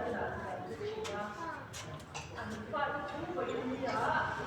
inah te kan hre thin a, an fate chu vawiin ni ah.